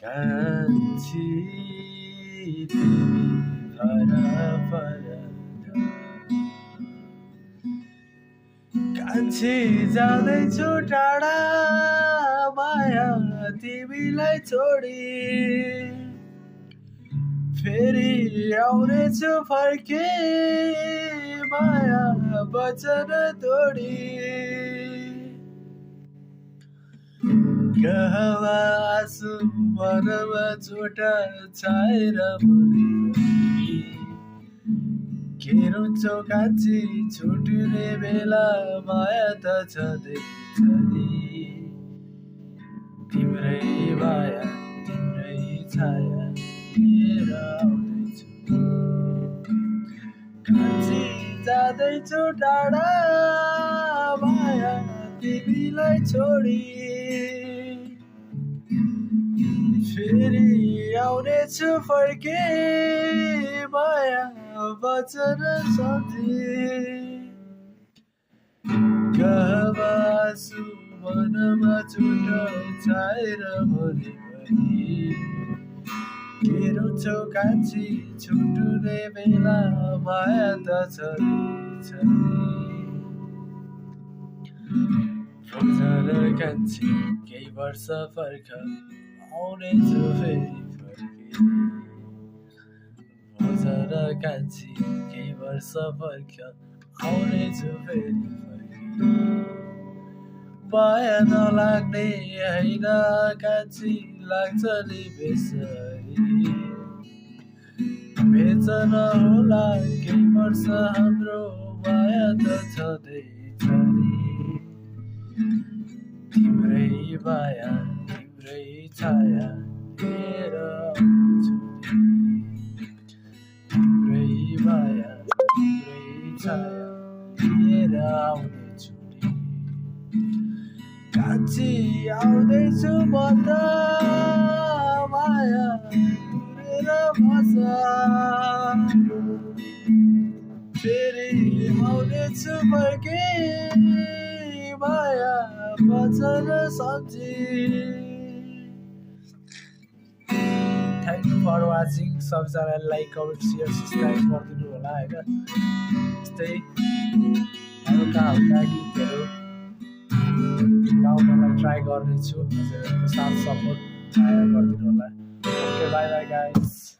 कान्छी तिमी फरफर कान्छी जाँदैछु टाढा माया तिमीलाई छोडी फेरि आउनेछु फर्के माया वचन तोडी गहवा आँसु मनमा चोट छाएर मरि के रुन्छौ कान्छी छुट्ने बेला माया त छँदैछ नि तिम्रै माया तिम्रै छाया लिएर आउँदैछु कान्छी जाँदैछु टाढा माया तिमीलाई छोडी फेरि आउनेछु फर्के माया वचन सम्झे गहवा आँसु मनमा चोट छाएर मरि के रुन्छौ कान्छी छुट्ने बेला माया त छँदैछ सम्झना कान्छी केही वर्ष फर्क आउनेछु फेरि फर्के सम्झना कान्छी केही वर्ष फर्क आउनेछु फेरि फर्के माया नलाग्ने होइन कान्छी लाग्छ नि बेसरी बेचन होला केही वर्ष हाम्रो माया त छँदैछ नि तिम्रै माया तिम्रै छाया लिएर आउँछु तिम्रै माया तिम्रै छाया लिएर आउनेछु कान्छी आउँदैछु म त माया तुरेर बस फेरि आउनेछु फर्के माया वचन सम्झी थ्याङ्क यू फर वाचिङ सबैजनालाई लाइक कमेन्ट सेयर सब्सक्राइब गरिदिनु होला होइन यस्तै हल्का हल्का गीतहरू गाउनलाई ट्राई गर्नेछु हजुरहरूको साथ सपोर्ट माया गरिदिनु होला ओके बाई बाई गाइस